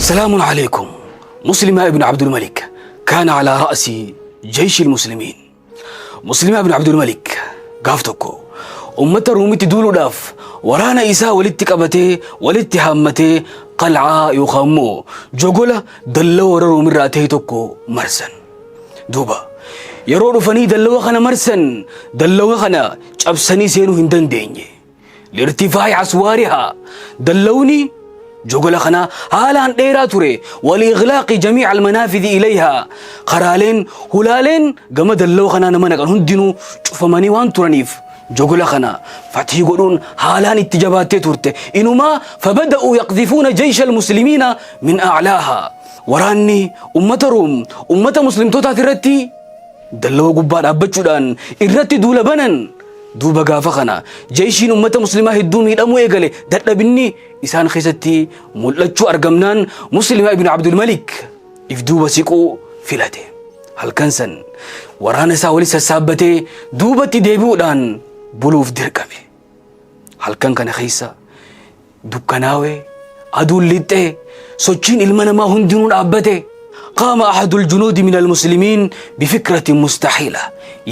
سلام عليكم. مسلمة ابن عبد الملك كان على رأس جيش المسلمين. Muslimaa ibn Abdul Malik gaaf tokko ummata Ruumitti duuluudhaaf waraana isaa walitti qabatee, walitti haammatee, qal'aa yookaan immoo jogola dallawa warra Ruumirraa ta'e tokko marsan. Duuba yeroo dhufanii dallawa kana marsan, dallawa kana cabsanii seenuu hin dandeenye. Lirtifaa'i aswaarihaa, dallawni jogola kanaa haalaan dheeraa ture. Waliiglaaqi jamiica almanaafidhi ilayhaa, karaaleen hulaaleen gama dallawa kanaa nama naqan hundinuu cufamanii waan turaniif jogola kana fathii godhuun haalaan itti jabaattee turte. Inumaa fabada'uu yaqdhifuuna jeysha almuslimiina min a'laahaa, waraanni ummata Ruum ummata muslimtootaati irratti dallawa gubbaa dhaabbachuudhaan irratti duula banan. Duuba gaafa kana jeyshiin ummata muslimaa hedduu miidhamuu eegale. Dadhabinni isaan keessatti mul'achuu argamnaan Muslima ibn Abdulmalik if duuba siquu filate. Halkan san waraana isaa walitti sassaabbatee duubatti deebi'uudhaan buluuf dirqame. Halkan kana keessa dukkanaawee, aduun lixxee, sochiin ilma namaa hundinuu dhaabbate. Qaama ahadul junuudi min almuslimiin bifikratin mustaxiila,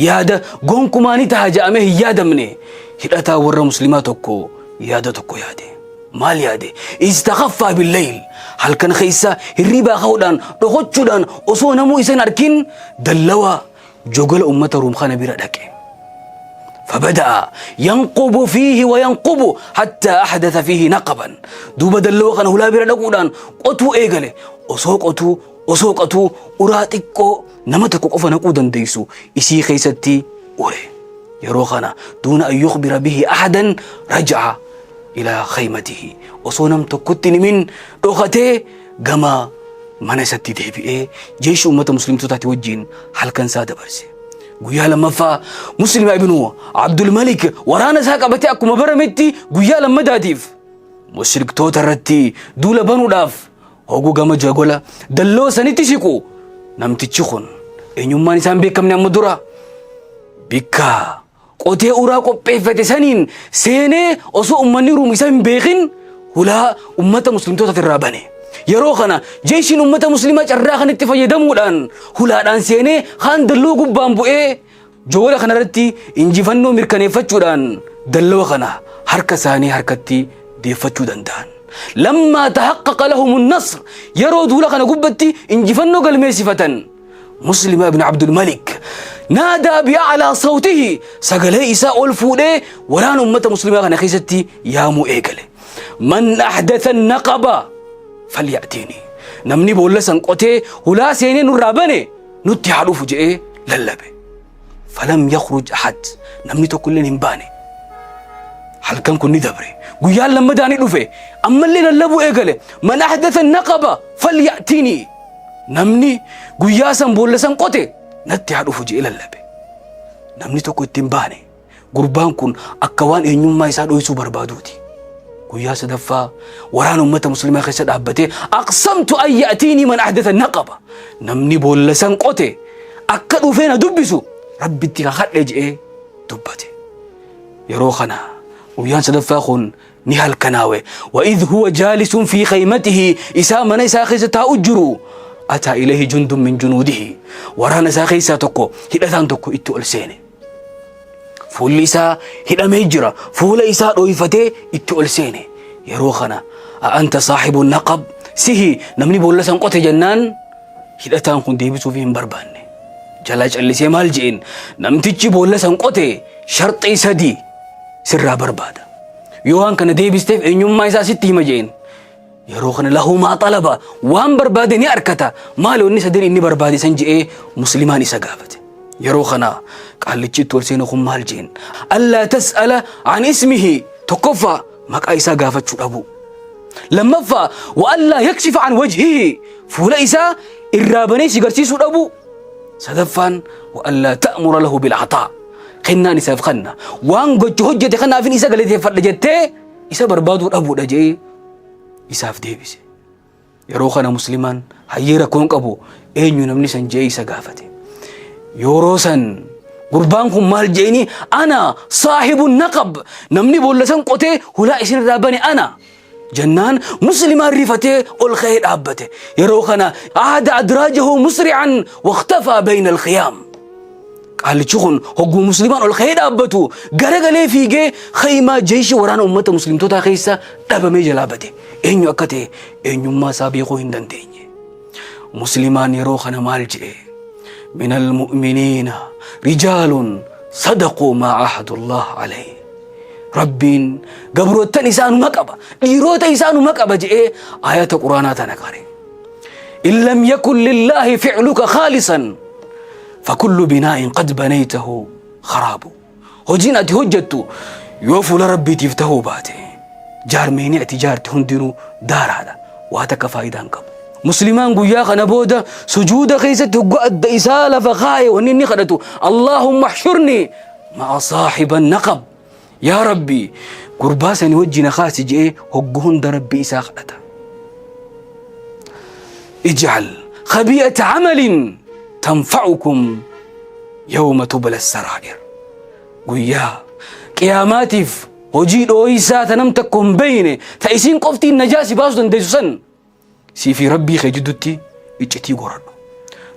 yaada gonkumaa ni taha ja'amee hin yaadamne. Hidhataa warra muslimaa tokko yaada tokko yaade. Maal yaade? Istakhaffaa billeyl, halkan keessa hirribaa ka'uudhaan, dhokochuudhaan, osoo namuu isa hin arkin dallawa jogola ummata Ruum kana bira dhaqe. Fabada'a yanqubu fiihi wa yanqubu hatta ahdatha fiihi naqaban. Duuba dallawa kana hulaa bira dhaquudhaan qotuu eegale. Osoo qotuu, osoo qotuu, uraa xiqqoo nama tokko qofa naquu dandeessu isii keessatti ure. Yeroo kana duuna an yukhbira bihi ahadan raja'a ilaa khaymatihi. Osoo nam tokkotti hin himin dhokatee gama mana isatti deebi'ee jeeshi ummata muslimtootaati wajjiin halkan isaa dabarse. Guyyaa lammaffaa Muslima ibnu Abdul Malik waraana isaa qabatee akkuma barametti guyyaa lammadaatiif mushriktoota irratti duula banuudhaaf hoguu gama jagola dalloo sanitti siqu, namtichi kun eenyummaan isaan beekamne amma dura bikka qotee uraa qopheeffate saniin seenee osoo ummanni Ruum isa hin beekin hulaa ummata muslimtoota irraa bane. Yeroo kana jeeshiin ummata muslimaa carraa kanatti fayyadamuudhaan hulaadhaan seenee kaan dalloo gubbaan bu'ee jogola kanarratti injifannoo mirkaneeffachuudhaan dallawa kana harka isaanii harkatti deeffachuu danda'an. Lammaa tahaqqaqa lahumun nasr, yeroo duula kana gubbatti injifannoo galmeessifatan, Muslima ibn Abdul Malik naadaa bi'a'laa sawtihi, sagalee isaa ol fuudhee waraana ummata muslimaa kana keessatti yaamuu eegale. Man ahdatha naqaba falya'tiini. Namni boolla san qotee hulaa seenee nurraa bane nutti haa dhufu jedhee lallabe. Falam yakhruj ahad, namni tokko illee hin baane. Halkan kun ni dabre. Guyyaan lammadaa ni dhufe. Ammallee lallabuu eegale. Man ahdatha naqaba falya'tiini. Namni guyyaa san boolla san qote natti haa dhufu jedhee lallabe. Namni tokko itti hin baane. Gurbaan kun akka waan eenyummaa isaa dhoysuu barbaaduuti. Guyyaa sadaffaa waraana uummata muslimaa keessa dhaabbatee, aqsamtu an ya'tiinii man ahdatha naqaba. Namni boolla san qote akka dhufee na dubbisu Rabbitti kakadhe jedhee dubbate. Yeroo kana guyyaan sadaffaa kun ni halkanaawe. Wa idh huwa jaalisun fi khaymatihi, isaa mana isaa keessa taa'u jiru, ataa ilayhi jundun min junuudihi, waraana isaa keessaa tokko, hidhataan tokko itti ol seene. Fuulli isaa hidhamee jira, fuula isaa dhooyfatee itti ol seene. Yeroo kana, a'anta saahibu naqab, sihi namni boolla san qote jennaan, hidhataan kun deebisuuf hin barbaanne. Jalaa callisee maal je'een? Namtichi boolla san qote sharxii sadii sirraa barbaada. Yoo waan kana deebisteef eenyummaa isaa sitti hima je'een. Yeroo kana lahu maa xalaba, waan barbaade ni arkata. Maali wanni sadeen inni barbaade san je'ee muslimaan isa gaafate. Yeroo kana qaallichi itti ol seenu kun maal je'een? Allaa tas'ala an ismihi, tokkoffaa maqaa isaa gaafachuu dhabuu. Lammaffaa, wa allaa yakshifa an wajhihi, fuula isaa irraa banee si garsiisuu dhabuu. Sadaffaan, wa allaa ta'mura lahu bil'axaa, kennaan isaaf kanna, waan gocha hojjete kanaafin isa galateeffadha jettee isa barbaaduu dhabuudha jedhee isaaf deebise. Yeroo kana muslimaan hayyee, rakkoon qabu, eenyu namni san jedhee isa gaafate. Yeroo san gurbaan kun maal jedhini? Ana saahibu naqab, namni boolla san qotee hulaa isin irraa bane ana. Jennaan Muslimaan rifatee ol ka'ee dhaabbate. Yeroo kana aada adraajahu musri'an waqtafaa bayna alqiyaam. Qaallichi kun hogguu Muslimaan ol ka'ee dhaabbatu garagalee fiigee khaymaa jeeshi waraana ummata muslimtootaa keessa dhabamee jalaa bade. Eenyu akka ta'e eenyummaa isaa beekuu hin dandeenye. Muslimaan yeroo kana maal jedhe? Minal mu'miniina rijaalun sadaquu maa ahadullah alayhi. Rabbiin gabroottan isaa numa qaba, dhiirota isaa numa qaba jedhee ayata Quraanaa tana qare. In lam yakun lillaahi fi'luka khaalisan fakullu binaa'in qad banaytahu kharaabu. Hojiin ati hojjettu yoo fuula Rabbiitiif tahuu baate jaarmeenii ati jaarte hundinuu daaraadha. Waa takka faayidaa hin qabu. Muslimaan guyyaa kana booda sujuuda keessatti hoggaa adda isaa lafa kaa'e wanni inni kadhatu Allaahumma ahshurni ma'a saahiba naqab yaa Rabbi gurbaa sani wajji na kaasi je'ee hoggu hunda Rabbi isaa kadhata. Ij'al khabi'ata amalin tanfa'ukum yawma tubla saraa'ir. Guyyaa qiyaamaatiif hojii dhooysaa ta nam takko hin beeyne ta isiin qoftiin najaa si baasu dandeessu san Sii fi Rabbii kee jiddutti iccitii goradhu.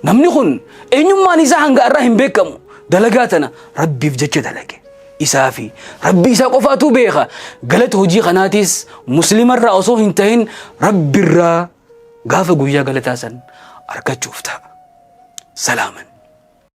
Namni kun eenyummaan isaa hanga irraa hin beekamu. Dalagaa tana Rabbiif jecha dalage. Isaa fi Rabbii isaa qofaatu beeka. Galata hojii kanaatis muslimarraa osoo hin tahin Rabbirraa gaafa guyyaa galataa san argachuuf ta'a. Salaaman.